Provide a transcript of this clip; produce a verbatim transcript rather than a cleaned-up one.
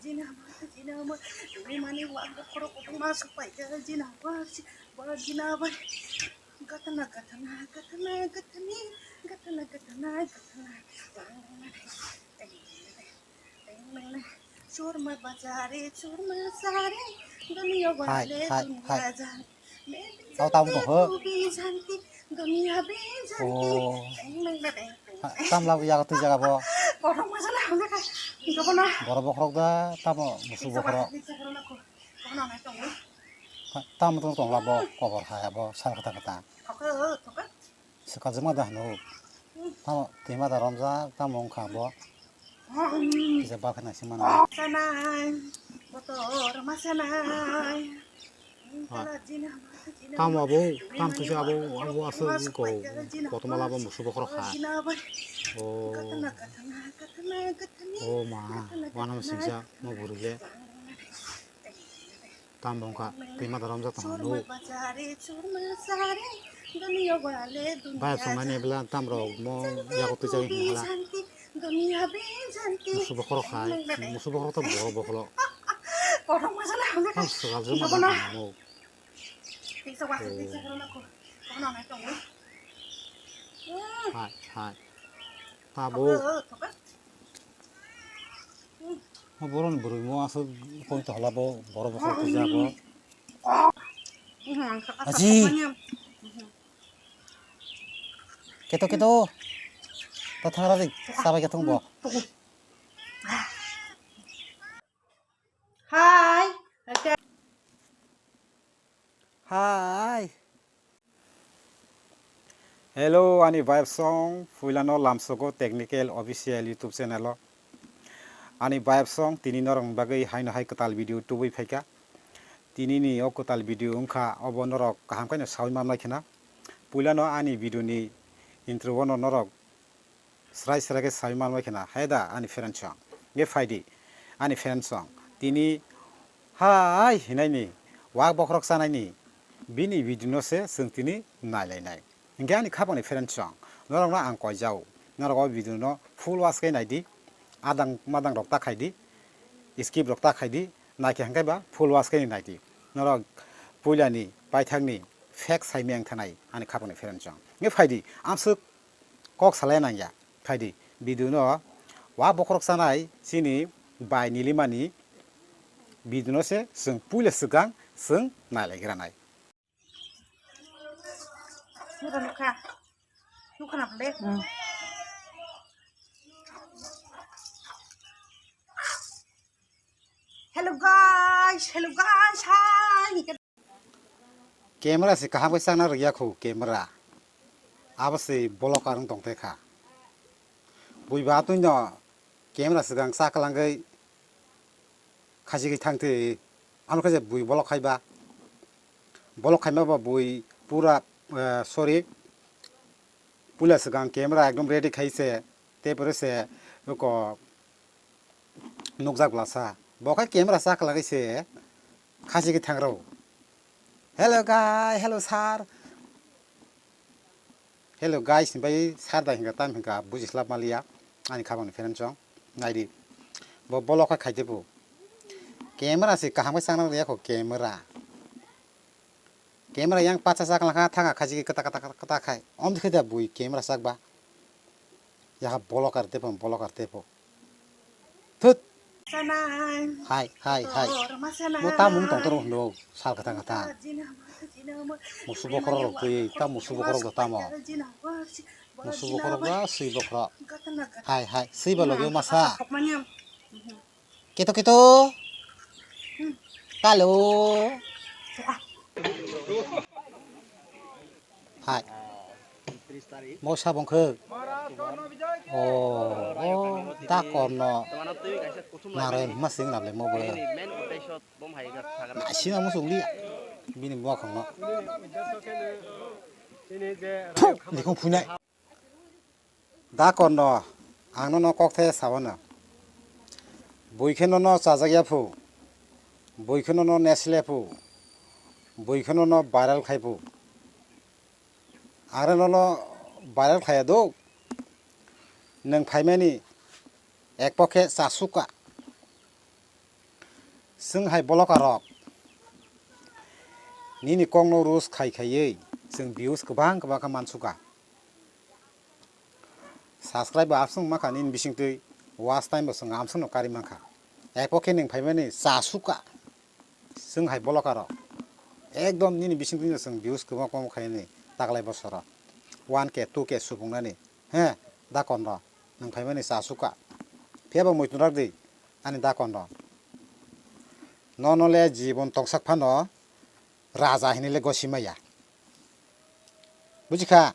Jina ma, jina ma, twi mani wak bokhorok kotorma sok paikha, jina ma, si, ba jina ba. Gatana, gatana, gatana, gatani, gatana, gatana, gatana. Chorma bajare, chorma sare, duniya hai, wale hai, hai. Duniya jahani. Tao tamo tong ho. Oh. Tamla bo yago twi jaga bo. Borok bokhorok da tamo musu bokhorok. Tamo tong tongla bo kobor hai abo sal kata kata. Swkajwkma da hwnwi. Tamo twima da romjak, tamo wngkha bo. Kisa bakha naisingmano. Sanai, kotor ma sanai. Ha. Tamo abo, tam kisa abo, abo aswk ko, kotorma labo musu bokhorok kha. Oh. Oh ma, wanama singsa, mo bwrwi le. Tam wngkha, twima da romjak tong nuk. Bai, songnani bwla tam rok mo yago twijagwi hwnla. Musu bokhorok hai, musu bokhorok to borok bokhorok. Tam swkajwkma da nuk. Hai, hai. Tabuk. Mo borok ni bwrwi mo aswk koi to hwla bo, borok bo koi to ja bo. Aji. Keto, keto. Ta thang ra dik, sabai ka thang bo. Hai. Hai. Hello, ani vibe song, puilano lamsogo technical official YouTube channel o. Ani vibe song, tini norok bagwi haino hai kwtal video tubui phaikha. Tini ni o kwtal video wngkha, obo norok kaham khaino sawi manlai khna. Puilano ani video ni intro o no norok srai srai khe sawi manlai khna, hai da ani friend song. Nge phaidi, ani friend song. Tini hai hinaini, wak bokhorok chanaini, bini video no se chwng tini nailainai. Hinkhe ani khapangni friend song, norokno ang koijao, norok o video no full watch khe naidi, adang madang rok ta khaidi, skip rok ta khaidi, naikhe hinkhe ba full watch khe naidi. Norok puilani, paithakni, fake saimeng thanai, ani khapangni friend song. Nge phaidi, amswk kok salai nangya. Phaidi, video no wa bokhorok chanai chini bai nilimani video no se chwng puila swkang chwng nailai granai. Nukha, nukha. Nukha na pande. Hmm. Hello guys, hello guys, hi. Camera se kaham khe chakna rwya khu camera. Abo se blocker wng tong te kha. Bui ba twi no camera swkang cha kwlangwi khachigwi thang twi. Ano khe je bui block khai ba. Block khai ma ba bui pura, eh, sorry. Puila swkang camera ekdom ready khai se. Te pore se ko nukjak bwlasa. Bo khe camera cha kwlagwi se khachigwi thang rw. Hello guy, hello sir. Hello guys ni bai sir da hinka tam hinka buji slap maliya ani khabang ni friend song. Naidi. Bo block khai khaide bo. Camera se kaham khe chakna rwya kho camera. Camera yang pacha chaklang kha thanga khachigwi kwta kwta kwta kwta khai. Om khe da bui camera chak ba. Yaha blocker tepo, blocker tepo. Thut. Hai, hai, hai. Mo tamung tong toro hwndo, sal kwthang kwthang. Musu bokhorok rok twi, ta musu bokhorok rok tamo. Musu bokhorok ba swi bokhorok. Hai, hai, swi ba logi masa. Keto, keto. Kalo. Hai. Mo sabong khe. O, o, da korno. Narayan hima sing nable mo bo. Na sina mo sungli. Bini mo khongno. Phu, likung phunai. Da korno, ang nono kok the sawano. Bui khe nono chajak ya phu. Bui khe nono nesle phu. Bui khe nono viral khai phu. Are nono viral khaya do. Nwng phaimani ek pokhe chasuka. Chwng hai bloka rok nini kokno roast khai khaiwi chwng views kwbang kwbang khe mansukha. Subscribe bo abswng mankha nini bisingtwi, watch time bo chwng amswngno karwi mankha. Epokhe nwng phaimani cha sukha. Chwng hai bloka rok ekdom nini bisingtwino chwng views kwbang kwbang khainani taklai bosoro one K two K subungnani. He, dakon rok nwng phaimani cha sukha. Phiyaba muitu rakdi ani dakon rok. Nono le jibon tongsak phano raja hinwi le gosi maya. Bujikha?